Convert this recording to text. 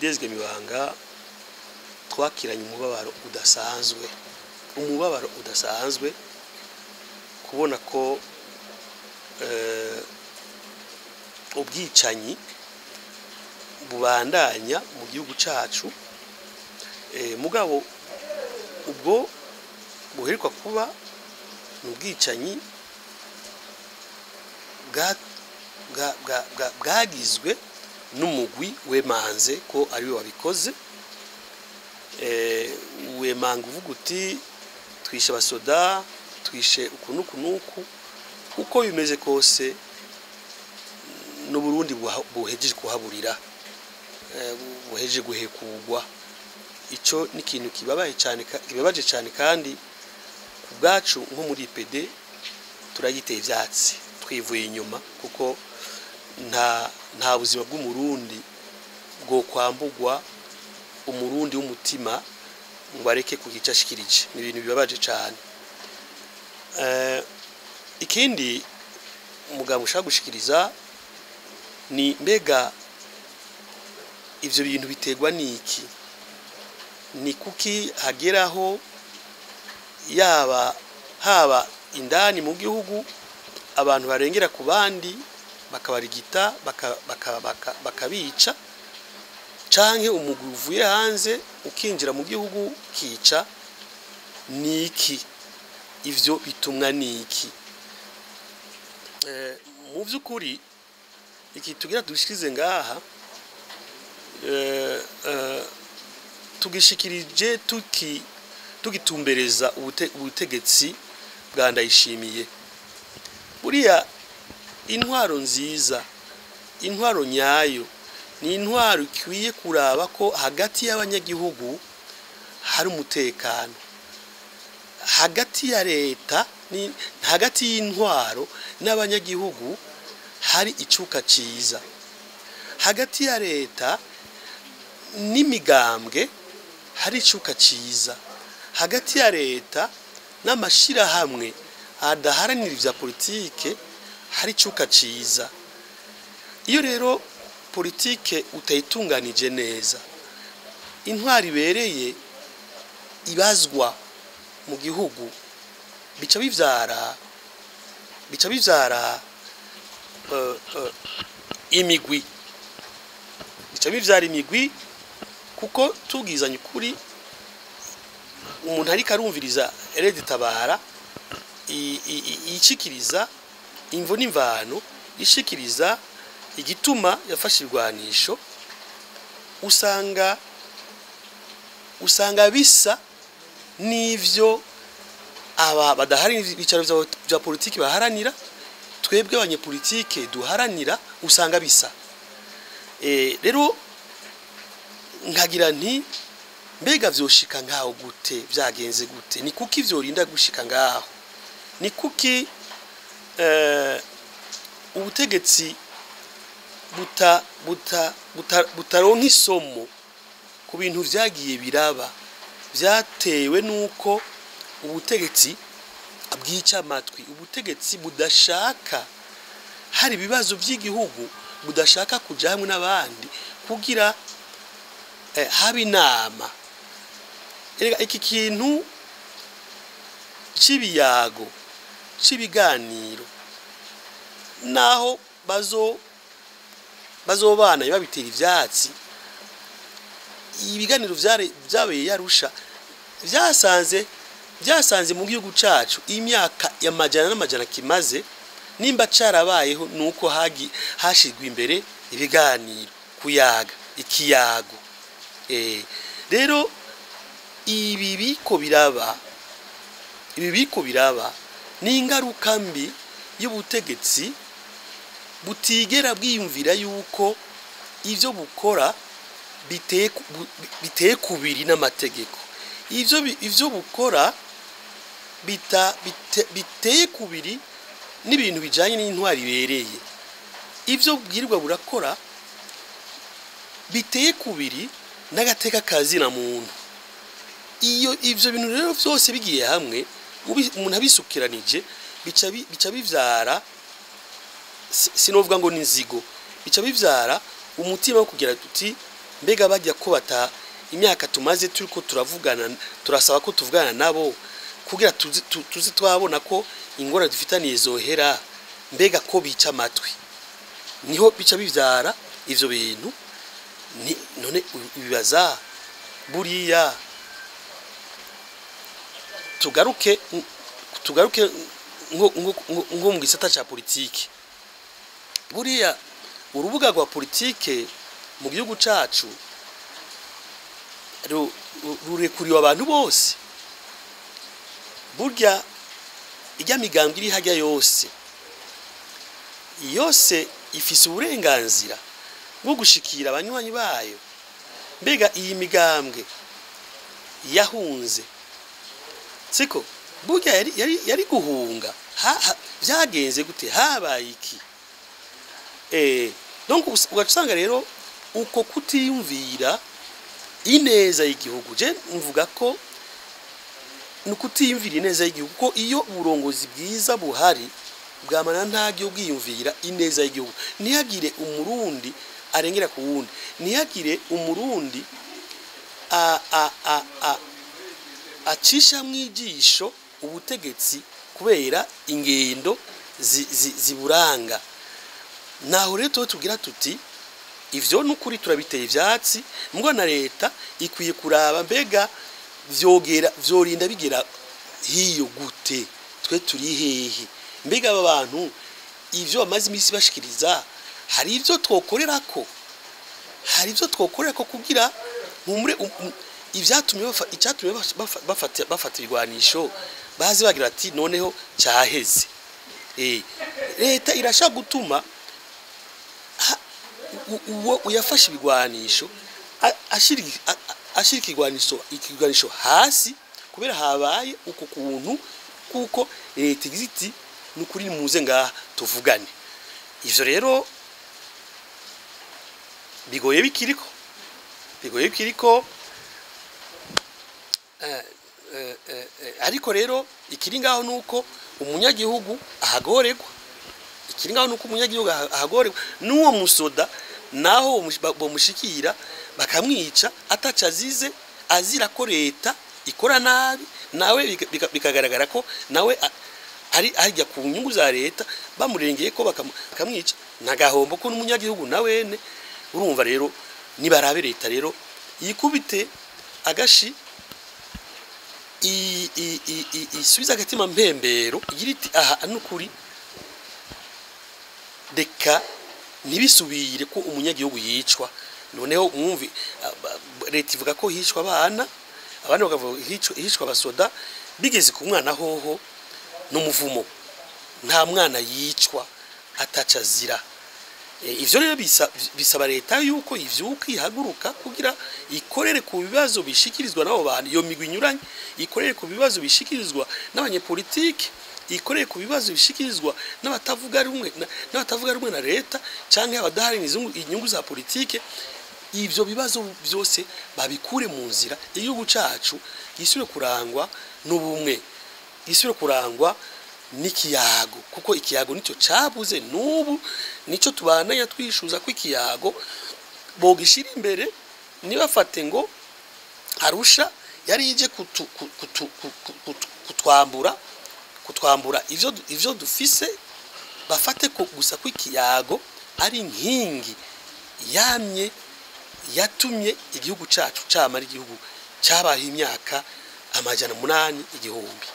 IPD Zigamibanga twakiranye umubabaro udasanzwe, umubabaro udasanzwe kubona ko ubwicanyi bubandanya mu gihugu cacu. Mugabo ubwo buheruka kuba ni ubwicanyi bwagizwe n'umugwi wemanze ko ariwe wabikoze. Wemanga uvuga uti twishe abasoda, twishe uku n'uku n'uku. Uko bimeze kose n'Uburundi buhejeje kuhaburira, buhejeje guhekugwa. Ico ni ikintu kibabaye cyane, kibabaje cyane, kandi ku bwacu nko muri IPD turagiteye ivyatsi twivuye inyuma, kuko nta buzima bw'Umurundi bwo kwambugwa Umurundi w'umutima ngo areke kugica ashikirije. Ni ibintu bibabaje cyane. Ikindi umugabo ushaka gushikiriza ni: mbega ivyo bintu biterwa n'iki? Ni kuki hageraho yaba haba indani mu gihugu abantu barengera ku bandi bakabarigita, bakabica, canke umugwi uvuye hanze ukinjira mu gihugu kica? Niki ivyo bitumwa niki? Mu vy'ukuri iki tugira dushikirize ngaha, tugishikirije tugitumbereza ubutegetsi bwa Ndayishimiye. Buriya intwaro nziza, intwaro nyayo, ni intwaro ikwiye kuraba ko hagati y'abanyagihugu hari umutekano, hagati ya leta, hagati y'intwaro n'abanyagihugu hari icuka ciza, hagati ya leta n'imigambwe hari icuka ciza, hagati ya leta n'amashirahamwe adaharanira ivya politike hari icuka ciza. Iyo rero politike utayitunganije neza, intwari ibereye ibazwa mu gihugu, bica bivyara imigwi, bica bivyara imigwi, kuko tubwizanye ukuri, umuntu ariko arumviriza RED Tabara yicikiriza imvo n'imvano, ishikiriza igituma yafashe ibigwanisho, usanga bisa n'ivyo aba badaharanira ibyicaro vya politiki baharanira, twebwe abanyepolitike duharanira, usanga bisa. Rero nkagira nti: mbega vyoshika ngaho gute? Vyagenze gute? Ni kuki vyorinda gushika ngaho? Ni kuki ubutegetsi butaronka isomo ku bintu vyagiye biraba, vyatewe nuko ubutegetsi bwica amatwi, ubutegetsi budashaka hari ibibazo by'igihugu, budashaka kuja hamwe n'abandi kugira habe inama? Erega iki kintu c'ibiyago, c'ibiganiro, naho bazobana babitera ivyatsi, ibiganiro vyabeye yarusha vyasanze mu gihugu cacu imyaka y'amajana n'amajana kimaze nimba carabayeho, nuko hashirwa imbere ibiganiro, kuyaga, ikiyago. Rero ibi biko biraba ni ingaruka mbi y'ubutegetsi butigera bwiyumvira yuko ivyo bukora biteye kubiri n'amategeko, ivyo bukora biteye kubiri n'ibintu bijanye n'intwari ibereye, ivyo bwirirwa burakora biteye kubiri n'agateka kazina muntu. Iyo ivyo bintu rero vyose bigiye hamwe, umuntu abisukiranije, bica bivyara, sinovuga ngo ni inzigo, bica bivyara umutima wo kugira tuti Mbega bajya kubata imyaka tumaze turiko turavugana, turasaba ko tuvugana nabo kugira tuzi twabona ko ingorane dufitaniye zohera, mbega ko bica amatwi, niho bica bivyara ivyo bintu. None ibibaza buriya tugaruke nko mu gisata ca politike, buriya urubuga rwa politike mu gihugu cacu rurekuriwe abantu bose. Burya ijya migambwe iri hajya yose yose ifise uburenganzira bwo gushikira abanywanyi bayo. Mbega iyi migambwe yahunze siko burya yari guhunga, vyagenze gute, habaye iki? Donc ugaca usanga rero uko kutiyumvira ineza y'igihugu, je mvuga ko ni ukutiyumvira ineza y'igihugu, ko iyo uburongozi bwiza buhari bwamana ntaryo bwiyumvira ineza y'igihugu, ntihagire umurundi arengera ku wundi, ntihagire umurundi acisha mwijisho ubutegetsi kubera ingendo ziburanga. Naho rero tuba tugira tuti ivyo nukuri turabiteye ivyatsi, mbwo na leta ikwiye kuraba mbega vyogera vyorinda bigera hiyo gute, twe turi hehe, mbega aba bantu ivyo bamaze imisi bashikiriza hari ivyo twokorerako, hari ivyo twokorerako kugira nkumure ivyatumye icyatumye bafata ibigwanisho bazi bagira ati noneho cyaheze. Leta irashaka gutuma uwo uyafashe ibigwanisho ashira ikigwanisho hasi, kubera habaye uko kuntu kuko leta igize iti nukuri muze ngaha tuvugane. Ivyo rero bigoye bikiriko ariko rero ikiri ngaho nuko umunyagihugu ahagorerwa, ikiri ngaho nuko umunyagihugu ahagorerwa n'uwo musoda naho bomushikira bakamwica ataca azize, azira ko leta ikora nabi, nawe bikagaragara ko nawe ari ajya ku nyungu za leta, bamurengeye ko bakamwica nagahombo ko n'umunyagihugu nawene. Urumva rero nibarabe leta rero yikubite agashi isubiza agatima mpembero igira iti aha nukuri reka ntibisubire ko umunyagihugu yicwa. Noneho mwumvi leta ivuga ko hicwa abana, abandi bakavuga hicwa abasoda, bigeze ku mwana hoho n'umuvumo, nta mwana yicwa ataca azira. Ivyo rero bisaba leta yuko ivyuka ihaguruka kugira ikorere ku bibazo bishikirizwa n'abo bantu, iyo migwi inyuranye ikorere ku bibazo bishikirizwa n'abanyepolitike, ikorere ku bibazo bishikirizwa n'abatavuga rumwe na leta canke abadaharanira inyungu za politike. Ivyo bibazo byose babikure mu nzira, igihugu cacu gisubire kurangwa n'ubumwe, gisubire kurangwa n'ikiyago, kuko ikiyago nico cabuze n'ubu, nico tubananya twishuza ko ikiyago bogishira imbere. Nibafate ngo Arusha yari ije kutwambura ivyo dufise, bafate ko gusa ko ikiyago ari inkingi yamye yatumye igihugu cacu camara igihugu cabaye imyaka 800 igihumbi.